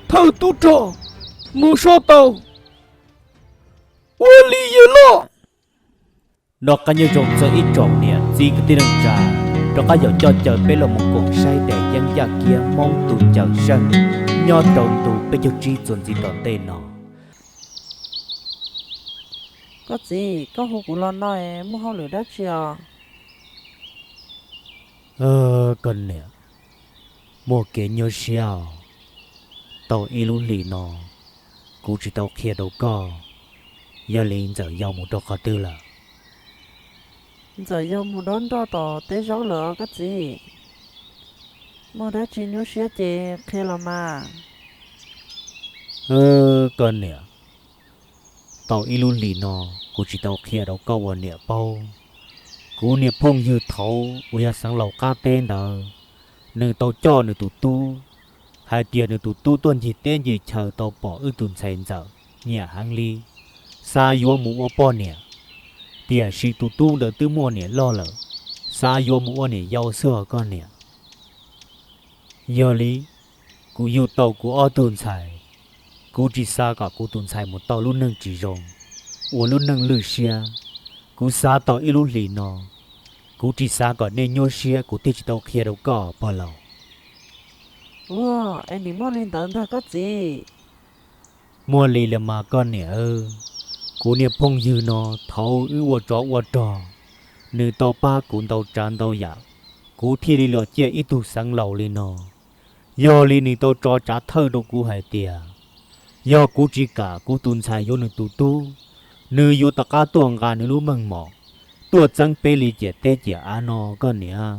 Thawj tub rog mus so tau. Ua li yawg loj. Noj qab nyob zoo txog ib tsoom niam txiv kwv tij neej tsa, rov qab yog coj caw peb los mus koom saib daim yeeb yaj kiab Hmoob tus cawm seej nyob rau ntu peb caug tsib txuas ntxiv tom ntej no. Koj txiv, koj hu kuv los no es muaj hauj lwm dab tsi os? Koj niam, muaj kev nyuaj siab os. Tau ib lub hlis no kuv tsis tau qhia rau koj, yog li Ntxawm Yau mus rau qhov twg lawm? Ntxawm Yau mus dob nroj tom teb zaub lawm os koj txiv. Muaj dab tsi nyuaj siab ces qhia los mas. Koj niam, tau ib lub hlis no kuv tsis tau qhia rau koj ua niam paub. Kuv niag phooj ywg thaud uas yog xeev laus qab teb ntawd, nws tau coj nws tus tub, hais tias nws tus tub tuaj ncig teb ncig chaw tau pom wb tus ntxhais ntxawm nyiam heev li, xav yuav mus ua poj niam, tiam sis tus tub ntawd twb muaj niam loj lawm, xav yuav mus ua niam yau xwb os koj niam. Yog li, kuv yug tau kuv ob tug ntxhais, kuv tsis xav kom kuv tus ntxhais mus tau lub neej tsis zoo, ua lub neej lwj siab. Kuv xav tau ib lub hlis no, kuv tsis xav kom nej nyuaj siab kuv thiaj tsis tau qhia rau koj pog laus. Ua, es nim muaj li ntawd ntag koj txiv. Muaj li los mas koj niam. Kuv niag phooj ywg no thaud wb ua tsov ua rog, nws tau pab kuv ntau tsav ntau yam, kuv thiaj li los ciaj ib tug xeev laus li no. Yog li nws tau tso tsav thawj rau kuv hais tias, yog kuv tsis kam kuv tus ntxhais yuav nws tus tub, nws yuav tom qab tuaj nqa nws lub meej mom, tuaj txeeb peb li ciam teb ciam av no koj niam.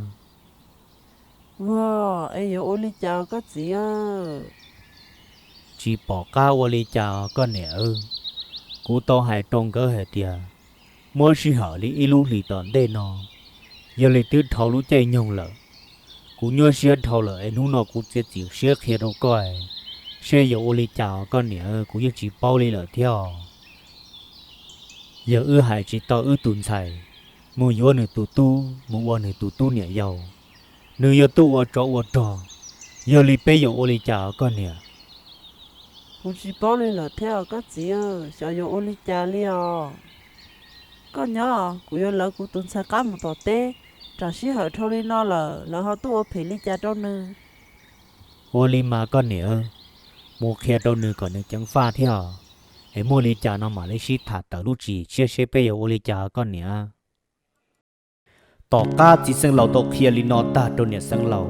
Ua, es yuav ua li cas koj txiv? Tsis pom qab ua li cas koj niam. Kuv tau hais rau nkawd hais tias, muab sij hawm li ib lub hlis tom ntej no, yog li twb dhau lub caij nyoog lawm, kuv nyuaj siab dhau lawm es hnub no kuv txiav txim siab qhia rau koj, seb yuav ua li cas koj niam, kuv yeej tsis paub li lawm thiab os. Yog wb hais tsis tau wb tus ntxhais mus yuav nws tus tub mus ua nws tus tub niam yau, nws yog tuaj ua tsov ua rog, yog li peb yuav ua li cas koj niam? Kuv tsis paub li lawm thiab koj txiv, xyov yuav ua li cas li os. Koj nyob, kuv yuav lawv kuv tus ntxhais qab mus tom teb, tsam sij hawm dhau li no lawm lawv ho tuaj ua phem li cas rau nws. Ua li mas koj niam, mus qhia rau nws kom nws ceev faj thiab os, es muaj li cas no mam li sib tham tawm lub tsis tshiab seb peb yuav ua li cas koj niam. Tom qab txiv xeev laus tau qhia li no tag rau niam xeev laus,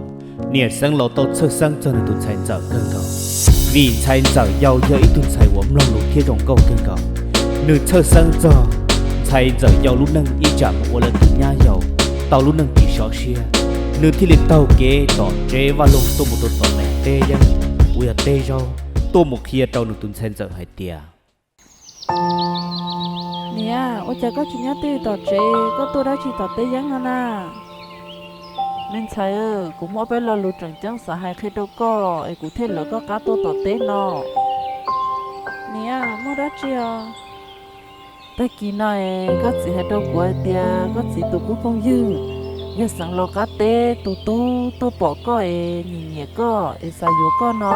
niam xeev laus tau txhawj xeeb txog nws tus ntxhais ntxawm kawg nkaus, vim ntxhais ntxawm yau yog ib tug ntxhais uas mloog lus thiab zoo nkauj kawg nkaus. Nws txhawj xeeb txog ntxhais ntxawm yau lub neej ib tsam mus ua lawv tus nyab yau, tau lub neej tsis sov siab, nws thiaj li taug kev tom tsev vaj loog tuaj mus rau tom neeg teb yeeb uas yog teb zaub, tuaj mus qhia rau nws tus ntxhais ntxawm hais tias, niam, ua cas koj tsis nyob twj ywm tom tsev, koj tuaj dab tsi tom teb yeeb no na? Me ntxhais, kuv muaj peb lo lus tseem ceeb xav hais qhia rau koj es kuv thiaj lawv koj qab tuaj tom teb no. Niam, muaj dab tsi os? Tag kis no es koj txiv hais rau kuv hais tias koj txiv tus qub phooj ywg yog xeev laus qab teb tus tub tuaj pom koj es nyiam nyiam koj es xav yuav koj no.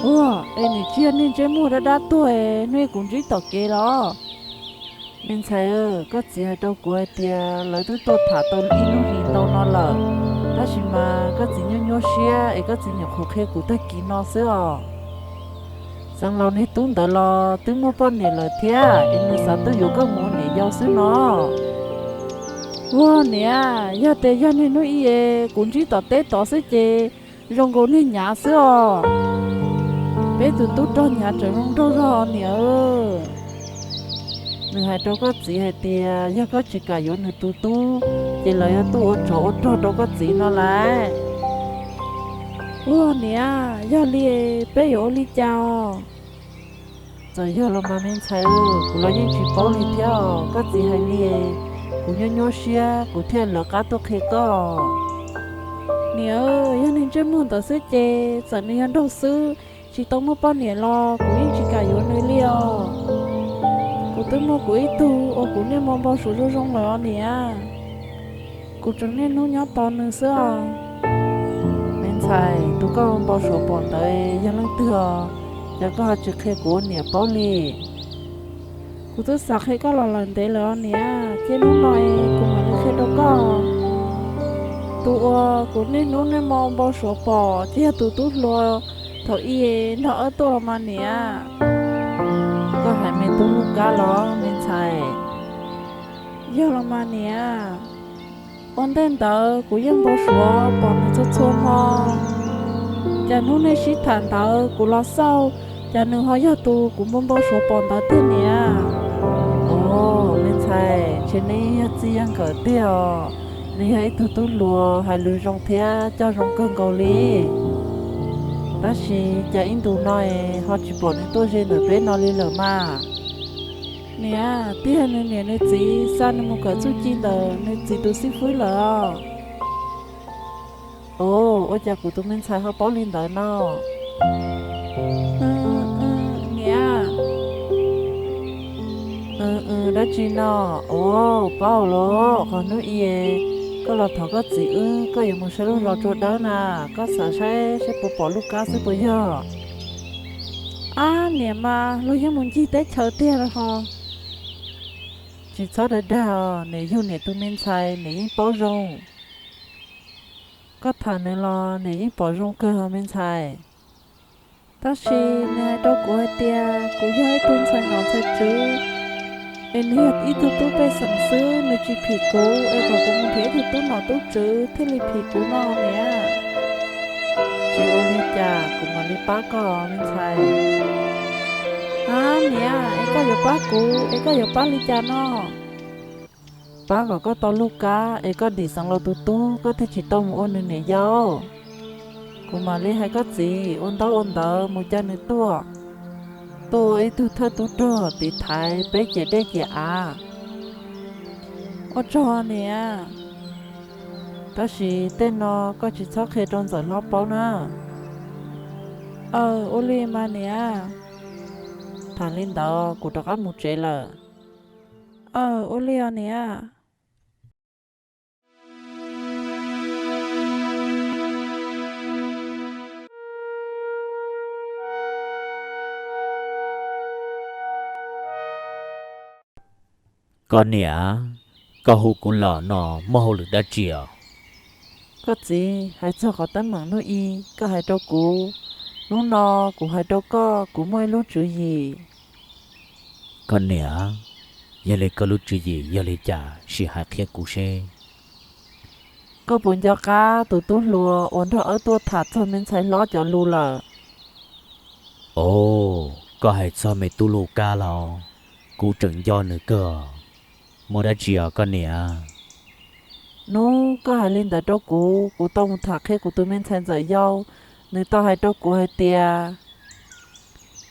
Ua, es nim tsis yog niag ntsej muag dab dab tuag es hnub kuv ntsib tom kev los? Me ntxhais, koj txiv hais rau kuv hais tias lawv twb tuaj tham tau ib lub hlis ntau no lawm, tab sis mas koj txiv nyuaj nyuaj siab es koj txiv nyuam qhuav qhia kuv tag kis no xwb os. Xeev laus niag tub ntawd los twb muaj poj niam lawm thiab es nws xav tuaj yuav koj mus ua niam yau xwb no. Ua niam, yog tias yog niag hnub ib es kuv ntsib tom teb tod xwb ces zoo nkaus niag nyav xwb os. Peb tus tub rog nyav tseem zoo nraug zog niam. Nws hais rau koj txiv hais tias yog koj tsis kam yuav nws tus tub, ces lawv yuav tuaj ua tsov ua rog rau koj txiv no lauj. Ua niam, yog li peb yuav ua li cas os? Txawm yog los mas me ntxhais, kuv los yeej tsis paub li thiab os. Koj txiv hais li, kuv nyuaj nyuaj siab kuv thiaj lawv qab tuaj qhia koj. Niam, yog niag ntsej muag ntawd xwb ces txawm nws yog nraug xwb, tsis tau muaj poj niam los kuv yeej tsis kam yuav nws li os. Kuv twb muaj kuv ib tug uas kuv niaj hmo npau suav zoo zoo lawm os niam. Kuv tseem niaj hnub nyob tos nws xwb os. Ais, tus koj npau suav pom ntawd yog leej twg os? Cas koj ho tsis qhia kuv ua niam paub li? Kuv twb xav qhia koj los lawm ntev lawm os niam, thiab hnub no kuv mam li qhia rau koj. Tus uas kuv niaj hnub niaj hmo npau suav pom ces yog tus tub hluas thaum ub nrog wb tuaj los mas niam. Koj hais me tub Lub Kab los me ntxhais? Yog los mas niam. Ua ntej ntawd kuv yeej npau suav pom nws txhua txhua hmo, cas hnub nej sib tham ntawd kuv los xauj, cas nws ho yog tus kuv npau npau suav pom ntawd tiag niam. Os me ntxhais, ntshe neb yog txij yog nkawm tiag os. Nws yog ib tug tub hluas hais lus zoo thiab coj zoo kawg nkaus li. Tab sis cas ib ntus no es ho tsis pom nws tuaj ze ntawm peb no li lawm mas. Niam, twb yog nws niam nws txiv xa nws mus kawm txuj ci ntawm nws txiv tus xib fwb lawm os. Os, ua cas kuv tus me ntxhais ho paub li ntawd no? Niam. Dab tsi no? Os, paub los, qhov hnub ib koj los thov koj txiv wb koj yuav mus saib lub zos Tsua Dawb na, koj xav saib saib puas pom Lub Kab xwb puas yog? Ab niam mas luag yeej mus ncig teb chaws tiag lawm ho. Tsis txhob dag dag os, niam yug niam tus me ntxhais niam yeej paub zoo. Koj tham nws los niam yeej pom zoo kawg os me ntxhais. Tab sis nws hais rau kuv hais tias kuv yog ib tug ntxhais nom ntxhais tswv, es nws yog ib tug tub pej xeem xwb, nws tsis phim kuv, es kom kuv mus nrhiav ib tug tub nom tub tswv thiaj li phim kuv no niam. Tsis ua li cas, kuv mam li pab koj me ntxhais. Ab niam, es koj yuav pab kuv, es koj yuav pab li cas no? Pab kom koj tau Lub Kab es koj dim Xeev Laus tus tub, koj thiaj tsis tau mus ua nws niam yau. Kuv mam li hais koj txiv ua ntaub ua ntawv mus caw nws tuaj, tuaj ua ib tug thawj tub rog tiv thaiv peb ciam dej ciam av. Ua tsaug niam. Tab sis tej no koj tsis txhob qhia rau Ntxawm Hlob paub na. Aw, ua li mas niam. Tham li ntawd kuv rov qab mus tsev lawm. Aw, ua li os niam. Koj niam, koj hu kuv los no muaj hauj lwm dab tsi os? Koj txiv, hais txog qhov teeb meem hnub i koj hais rau kuv, hnub no kuv hais rau koj, kuv muaj ib lub tswv yim. Koj niam, yog li koj lub tswv yim yog li cas sim hais qhia kuv seb. Koj puas nco qab tus tub hluas uas nrog wb tuaj tham txog me ntxhais hlob cov lus lawm? Os, koj hais txog me tub Lub Kab los? Kuv tseem nco nws kawg. Muaj dab tsi os koj niam? Hnub koj hais li ntawd rau kuv, kuv tau mus tham qhia kuv tus me ntxhais ntxawm yau, nws tau hais rau kuv hais tias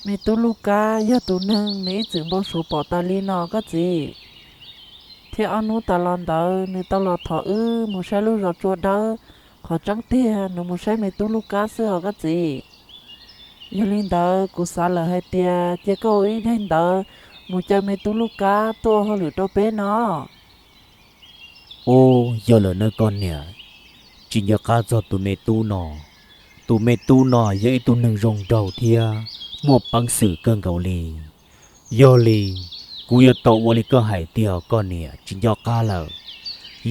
me tub Lub Kab yog tus neeg nws ib txwm npau suav pom tas li no koj txiv. Thiab ob hnub tas los ntawd nws tau los thov wb mus saib lub zos Tsua Dawb, qhov tseeb tiag nws mus saib me tub Lub Kab xwb os koj txiv. Yog li ntawd kuv xav lawm hais tias cia koj ua ib daim ntawv mus caw me tub Lub Kab tuaj ua hauj lwm rau peb no. Ub, yog lawm nawb koj niam, tsis nco qab txog tus me tub no. Tus me tub no yog ib tug neeg zoo nraug thiab muaj peev xwm kawg nkaus li. Yog li, kuv yuav tau ua li koj hais tiag os koj niam, tsis nco qab lawm.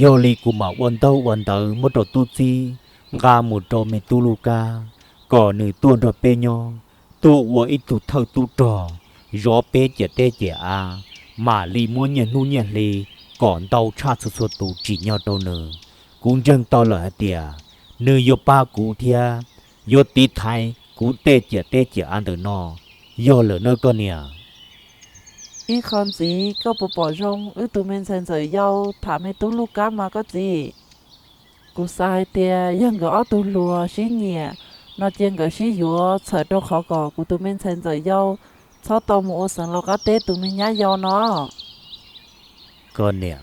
Yog li kuv mam ua ntaub ua ntawv muab rau tub txib nqa mus rau me tub Lub Kab, kom nws tuaj nrog peb nyob, tuaj ua ib tug thawj tub rog, zov peb ciam teb ciam av, mam li muab nyiaj hnub nyiaj hli kom ntau tshaj txhua txhua tus tsim nyog rau nws. Kuv ntseeg tau lawm hais tias nws yuav pab kuv thiab yuav tiv thaiv kuv tej ciam teb ciam av ntawm no. Yog lawm nawb koj niam. Ib qho ntxiv, koj puas pom zoo wb tus me ntxhais ntxawm yau tham me tub Lub Kab mas koj txiv? Kuv xav hais tias yog nkawd ob tug hluas sib nyiam no cia nkawd sib yuav txhawm rau qhov kom kuv tus me ntxhais ntxawm yau txhob tau mus ua xeev laus qab teb tus me nyab yau no. Koj niam,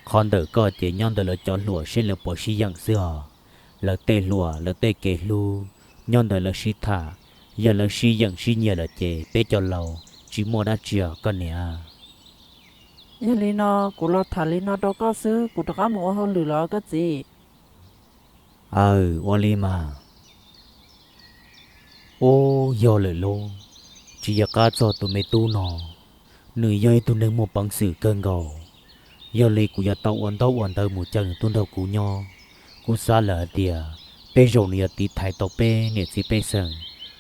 qhov ntawm koj ces nyob ntawm lawv cov hluas seb lawv puas sib yeem xwb os. Lawv tej hluas lawv tej kev hlub nyob ntawm lawv sib tham, yog lawv sib yeem sib nyiam lawm ces peb cov laus tsis muaj dab tsi os koj niam. Yog li no, kuv los tham li no rau koj xwb, kuv rov qab mus ua hauj lwm los koj txiv. Aw, ua li mas. Ub, yog lawm lauj, tsis yog qab txog tus me tub no, nws yog ib tug neeg muaj peev xwm kawg nkaus. Yog li kuv yuav tau ua ntaub ua ntawv mus caw nws tuaj nrog kuv nyob. Kuv xav lawm hais tias tej zaum nws yuav tiv thaiv tau peb niam txiv pej xeem,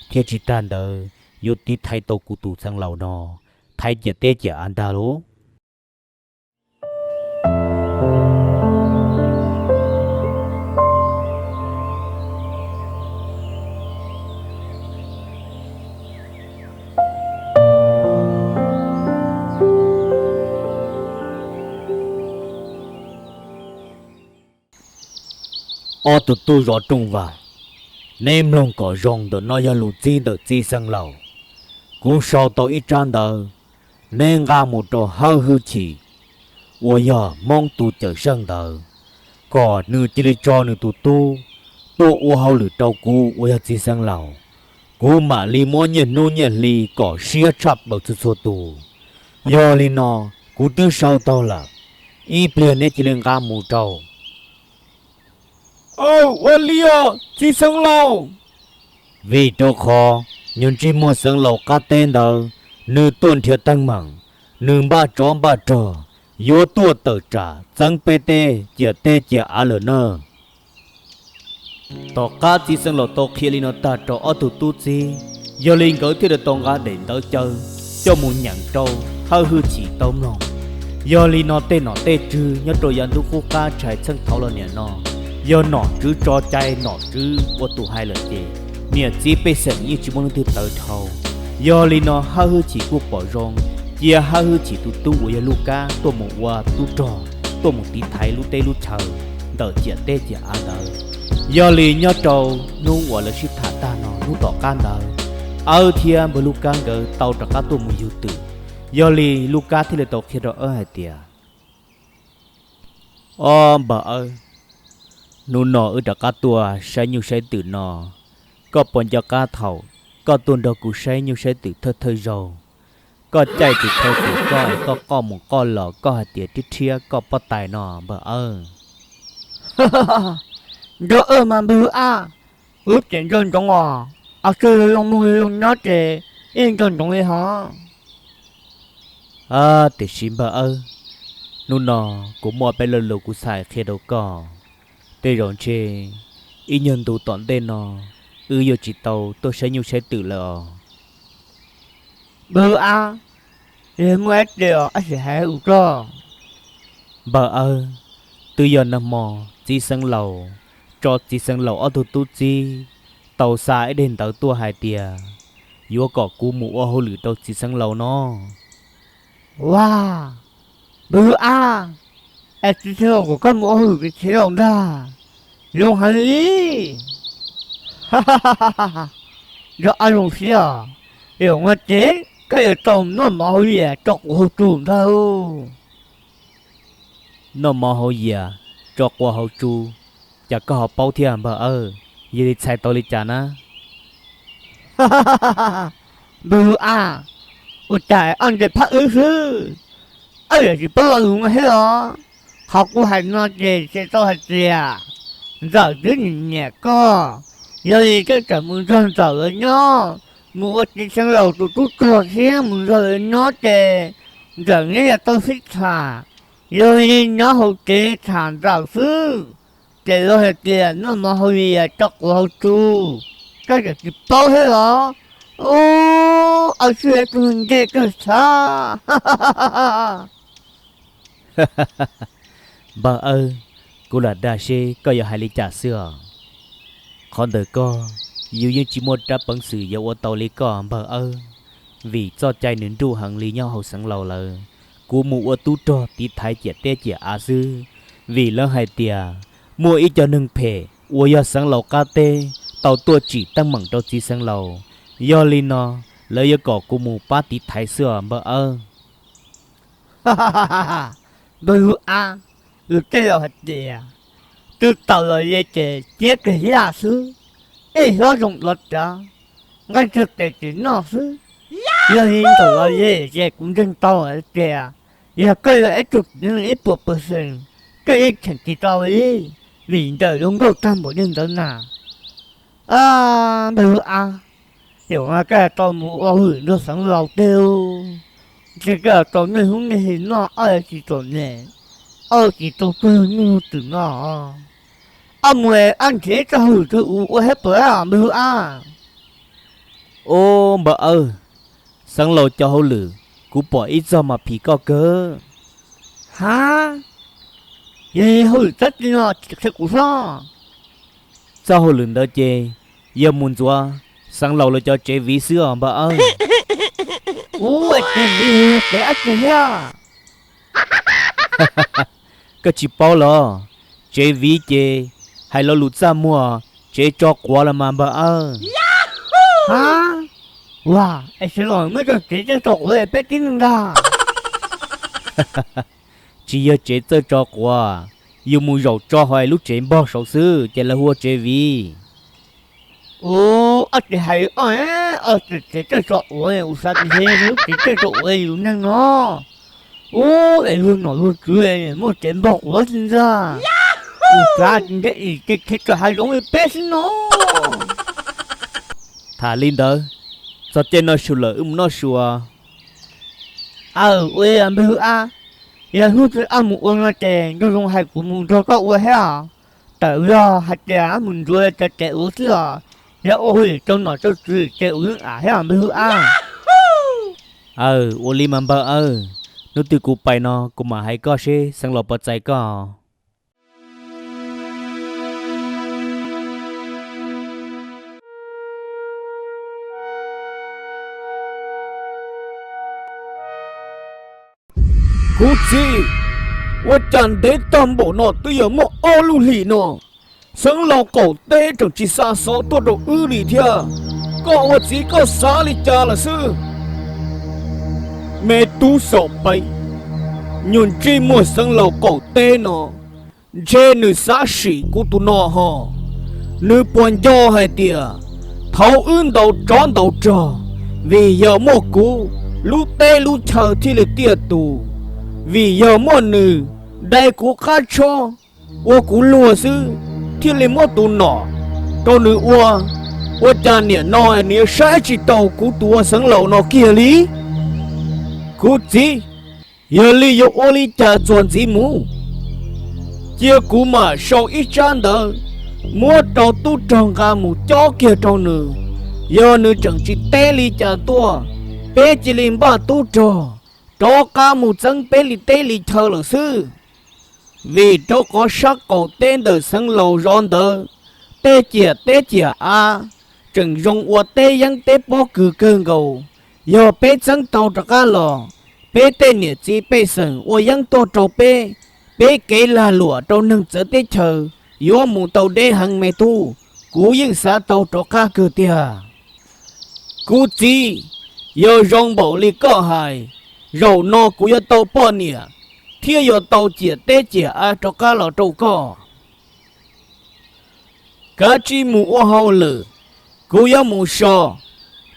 thiab tsis tag ntawd yuav tiv thaiv tau kuv tus xeev laus no, thaiv ciam teb ciam av ntag lauj. Ob tug tub zov rooj vag, neb mloog kom zoo, ntawm no yog lus txib ntawm txiv xeev laus. Kuv sau tau ib tsab ntawv, neb nqa mus rau Hawj Hwj Chim uas yog Hmoob tus cawm seej ntawd, kom nws cia li tso nws tus tub tuaj ua hauj lwm rau kuv uas yog txiv xeev laus. Kuv mam li muab nyiaj hnub nyiaj hli kom siab tshaj plaws txhua txhua tus. Yog li no, kuv twb sau tau lawm, ib pliag neb cia li nqa mus rau. Aw, ua li os txiv xeev laus. Vim rau qhov nyuag ntsej muag xeev laus qab teb ntawd, nws tuaj nrhiav teeb meem, nws npaj tsov npaj rog, yuav tuaj tawm tsam txeeb peb teb ciam teb ciam av lawm na. Tom qab txiv xeev laus tau qhia li no tag rau ob tug tub txib, yog li nkawd thiaj li tau nqa daim ntawv caw coj mus nyeem rau Hawj Hwj Chim tau mloog. Yog li no tej nom tej tswv nyob rau yav ntuj qub qab tshais txheej thaud los niam no, yog nom tswv tso cai nom tswv ua tus hais lawm ces niam txiv pej xeem yeej tsis muaj leej twg tawv dhau. Yog li no Hawj Hwj Chim kuj pom zoo, cia Hawj Hwj Chim tus tub uas yog Lub Kab tuaj mus ua tub rog, tuaj mus tiv thaiv lub teb lub chaw ntawm ciam teb ciam av ntawd. Yog li nyob rau hnub uas lawv sib tham tag no hnub tom qab ntawd, Awb thiab npawg Lub Kab nkawd tau rov qab tuaj mus yug twm. Yog li Lub Kab thiaj li tau qhia rau Awb hais tias, Ob npawg Awb, hnub no wb rov qab tuaj saib nyuj saib twm no, koj puas nco qab thaum koj tuaj nrog kuv saib nyuj saib twm thawj thawj zaug? Koj caij tus thawj tus koj es koj qoj mus qoj los koj hais tias rhiab rhiab koj pob tais no npawg Awb. Nco mas npawg Awb, wb tseem nco ntsoov os, a, twb zoo mus zoo nyob ces yeej nco ntsoov li hos. Tiam sis npawg Awb, hnub no kuv muaj peb lo lus kuv xav qhia rau koj. Tej zaum ntshe ib nyuag ntu tom ntej no wb yuav tsis tau tuaj saib nyuj saib twm lawm os. Npawg Awb, yog muaj ib ce os, ab sim hais ua tso. Npawg Awb, twb yog nag hmo txiv xeev laus tso txiv xeev laus ob tug tub txib tau xa ib daim ntawv tuaj hais tias yuav kom kuv mus ua hauj lwm rau txiv xeev laus no. Ua, npawg Awb, es txiv xeev laus kom koj mus ua hauj lwm rau txiv xeev laus ntag? Zoo heev li. Yog ab zoo siab os, yog ua ces koj yuav tau noj mov hauj yam tso quav hauv tsu ntag. Noj mov hauj yam tso quav hauv tsu, cas koj ho paub thiab npawg Awb? Yog li txhais tau li cas na? Npawg Awb, ua cas ab ntes phab wb xwb, ab yam tsis paub lo lus no thiab los? Qhov kuv hais no ces txhais tau hais tias Ntxawm twb nyiam nyiam koj, yog li koj txawm mus nrog Ntxawm lawv nyob, mus ua txiv xeev laus tus tub rog thiab mus nrog lawv nyob ces Ntxawm neb yuav tau sib tham. Yog li nyob hauv tsev tham Ntxawm xwb, ces luag hais tias noj mov hauj yam tso quav hauv tsu, koj yam tsis paub thiab los? Ub, ab xwb tus ncej kawg xav. Npawg Awb, kuv lam dag seb koj yuav hais li cas xwb os. Qhov ntawm koj, yus yeej tsis muaj rab peev xwm yuav ua tau li koj npawg Awb, vim txoj cai nws nruj heev li nyob hauv xeev laus lawm. Kuv mus ua tub rog tiv thaiv ciam teb ciam av xwb, vim lawv hais tias muaj ib co neeg phem uas yog xeev laus qab teb tau tuaj tsim teeb meem rau txiv xeev laus, yog li no lawv yuav kom kuv mus pab tiv thaiv xwb os npawg Awb. Npawg Awb, luag tej laus hais tias tw taws los ze ces ciab kawg yaj xwb, ej hlob zoo los cav, nqaij tsawg tes tsis noj xwb. Yog li ntawm los ze ces kuv ntseeg tau tias yog koj yog ib tug txiv neej ib puas pawg xees, koj yeej cheem tsis tau li, vim ntawm zoo nkauj tag npaum li ntawd na. Npawg Awb, Ces ua koj tau mus ua hauj lwm nrog Xeev Laus tej, ntshe koj tau niaj hnub niaj hli noj, ob tsis txom nyem, ob tsis tau tuag nyuj twm no. Ob mus, ab nrhiav ib txoj hauj lwm rau kuv ua thiab puas npawg Hwj Ab? Ub, npawg Awj, Xeev Laus cov hauj lwm kuv pom ib txoj mas phim koj kawg. Ha, yog hauj lwm txawv txij no qhia kuv hlob. Txoj hauj lwm ntawd ces yog mus ntxuav Xeev Laus lawv cov tsev viv xwb os npawg Awj. Ub, tsev viv, tsev ab tsi thiab? Koj tsis paub los? Tsev viv ces hais lo lus txaj muag, tsev tso quav los mas npawg Awj. Ha, ua, es Xeev Laus muab cov tsev txawj tso quav peb tib neeg ntag. Tsis yog tsev txawj tso quav, yus mus zaum tso hauv lub tsev npog saud xwb ces lawv hu ua tsev viv. Ub, ob tsis hais ob, ob tsev txawj tso quav, kuv xav tias yog lub tsev txawj tso quav yus neeg no. Ub, es luag nom luag tswv muaj tsev npog quav xwb ntag. Kuv xav tias ntshe ib tsev tso hav zoov li peb xwb no. Tham li ntawd, txog caij noj su lawm wb mus noj su. Aw, ua li npawg Hwj Ab, yog hnub twg ab mus ua no ces nco zoo hais kuv mus nrog koj ua thiab. Tawm yog hais tias ab mus ntxuav cov tsev ua xwb os, yog ua hauj lwm rau nom rau tswv ces kuv yeej am thiab npawg Hwj Ab. Aw, ua li mas npawg Awj, hnub twg kuv pais no kuv mam hais koj seb Xeev Laus puas txais koj. Kuv txiv, ua cas ntev tag npaum no twb yog muaj ob lub hlis no, Xeev Laus qaum teb tseem tsis xa xov tuaj rau wb li thiab. Koj ua txiv koj xav li cas lawm xwb? Me tub Xaum Peeb, nyuag ntsej muag Xeev Laus qaum teb no, ntshe nws xav sim kuv tus no ho. Nws puas nco hais tias thaum wb ntaus tsov ntaus rog, vim yog muaj kuv, lub teb lub chaw thiaj li tiaj tus. Vim yog muaj nws dai kuv qab tshob, ua kuv luag xwb, thiaj li muab tus nom rau nws ua. Ua cas niam no nws yuav saib tsis taus kuv tus ua Xeev Laus no kiag li? Kuv txiv, yog li yuav ua li cas txuas ntxiv mus? Cia kuv mam sau ib tsab ntawv muab rau tub rog nqa mus cob kiag rau nws. Yog nws tseem tsis teb li cas tuaj, peb cia li npaj tub rog rov qab mus txeeb peb li teb li chaw lawm xwb. Vim rau qhov sab qaum teb ntawm Xeev Laus zos ntawd, tej ciam teb ciam av tseem zoo ua teb yeeb teb pob kws kawg nkaus. Yog peb txeeb tau rov qab los, peb tej niam txiv pej xeem ua yeeb tuaj rau peb, peb kev lag luam rau neeg txawv teb chaws yuav mus tau deb heev me tub. Kuv yeej xav tau rov qab kawg tiag. Kuv txiv, yog zoo npaum li koj hais, zaum no kuv yuav tau poj niam thiab yuav tau ciam teb ciam av rov qab los rau koj. Kav tsij mus ua hauj lwm, kuv yuav mus so.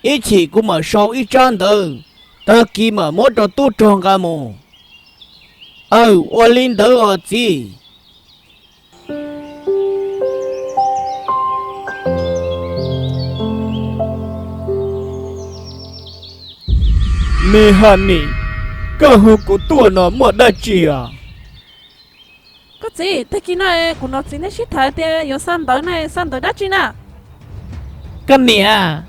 Ib chim kuv mam sau ib tsab ntawv, tag kis mam muab rau tub rog nqa mus. Aw, ua li ntawd os txiv. Me Haj Nim, koj hu kuv tuaj no muaj dab tsi os? Koj txiv, tag kis no kuv hnov txiv nej sib tham tias yuav xa ntawv na, xa ntawv dab tsi na? Koj niam,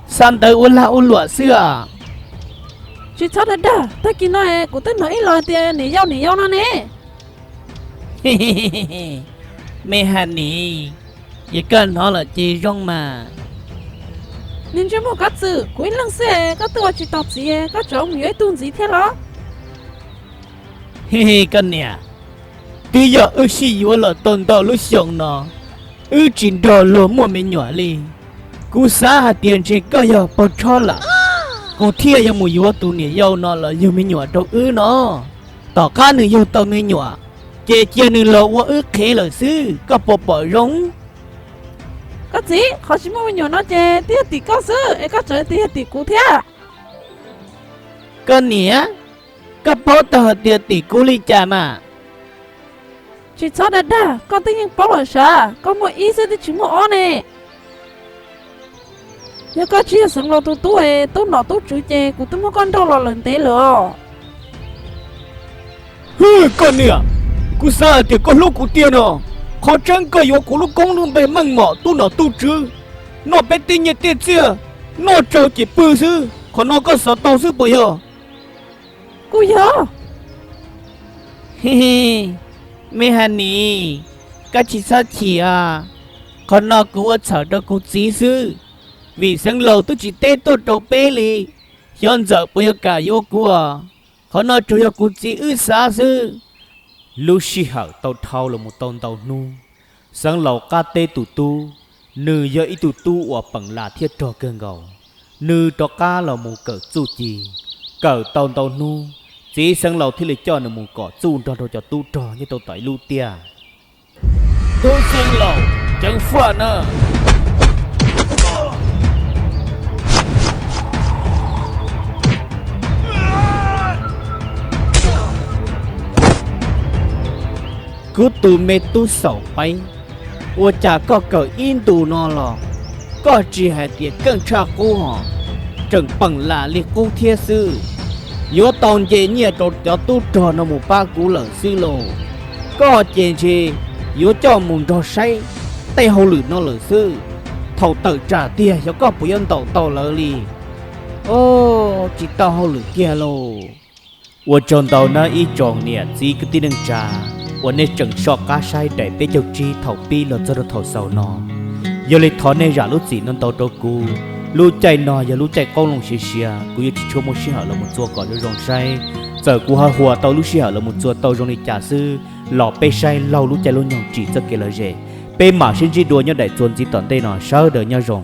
xa ntawv ua lag ua luam xwb os. Tsis txhob dag dag, tag kis no kuv twb hnov ib los tias niam yau niam yau no ne. Me Haj Nim, yog koj hnov lawm ces zoo mas. Niag ntsej muag kab txwm, kuv ib leeg xwb koj twb ua tsis tau txiv, koj tseem mus yuav ib tug ntxiv thiab los? Koj niam, twb yog wb sib yuav los tau ntau lub xyoo no, wb tsis nrog luag muaj me nyuam li. Kuv xav hais tias ntshe koj yog pog tshob lawm, kuv thiaj yuav mus yuav tus niam yau no los yug me nyuam rau wb no. Tom qab nws yug tau me nyuam, ces cia nws los ua wb qhev lawm xwb, koj puas pom zoo? Koj txiv, qhov tsis muaj me nyuam no ces twb yog tim koj xwb es koj tseem tias yog tim kuv thiab. Koj niam, koj paub tau hais tias tim kuv li cas mas? Tsis txhob dag dag, koj twb yeej paub lawm sav, koj muaj ib xwb twb tsis muaj ob ne. Yog koj tsis yog Xeev Laus tus tub es tub nom tub tswv ces kuv twb muab koj nrauj los lawm ntev lawm os. Hwj, koj niam, kuv xav hais tias koj hlub kuv tiag no. Qhov tseeb koj yuav kuv lub koob lub npe meej mom tub nom tub tswv, noj peb tej nyiaj tej txiaj, noj tsawg ces pw xwb. Qhov no koj xav tau xwb puas yog? Kuj yog. Mej ha nim, koj tsis txhob chim os. Qhov no kuv ua txhawm rau kuv txiv xwb, vim Xeev Laus twb tsis teb tuaj rau peb li. Xyov Ntxawm puas yuav kam yuav kuv os. Qhov no tsuas yog kuv txiv wb xav xwb. Lub sij hawm tau dhau los mus tau ntau hnub, Xeev Laus qab teb tus tub, nws yog ib tug tub uas peem lam thiab rog kawg nkaus. Nws rov qab los mus kawm txuj ci, kawm tau ntau hnub, txiv Xeev Laus thiaj li coj nws mus kom txuj nrog rau cov tub rog nyob rau tom ib lub tiaj. Tub Xeev Laus, ceev faj na. Kuv tus me tub xaum paib, ua cas koj kawm ib ntus no los koj tsis hais tias keej tshaj qub hos, tseem peem lam li qub thiab xwb. Yuav tau nce nyiaj rau cov tub rog no mus pab kuv lawm xwb lauj. Koj ces ntshe yuav coj mus nrog saib tej hauj lwm no lawm xwb. Thaum tawm tsam tiag xyov koj puas yuav ntaus tau lawv li. Os, tsis tau hauj lwm kiag lauj. Ua tsaug ntau nawb ib tsoom niam txiv kwv tij neej tsa uas nej tseem soj qab saib daim peb caug tsib thaum pib los txog rau thaum xaus no. Yog li thov nej zam lub txim no ntau rau kuv. Lub caij no yog lub caij qoob loo siav siav, kuv yuav tsis tshua muaj sij hawm los mus txua kom zoo zoo saib. Txawm kuv ho huas tau lub sij hawm los mus txua tau zoo li cas xwb los peb saib laug lub caij lub nyoog tsim txoj kev lom zem. Peb mam sib ntsib dua nyob daim txuas ntxiv tom ntej no, sawv daws nyob zoo.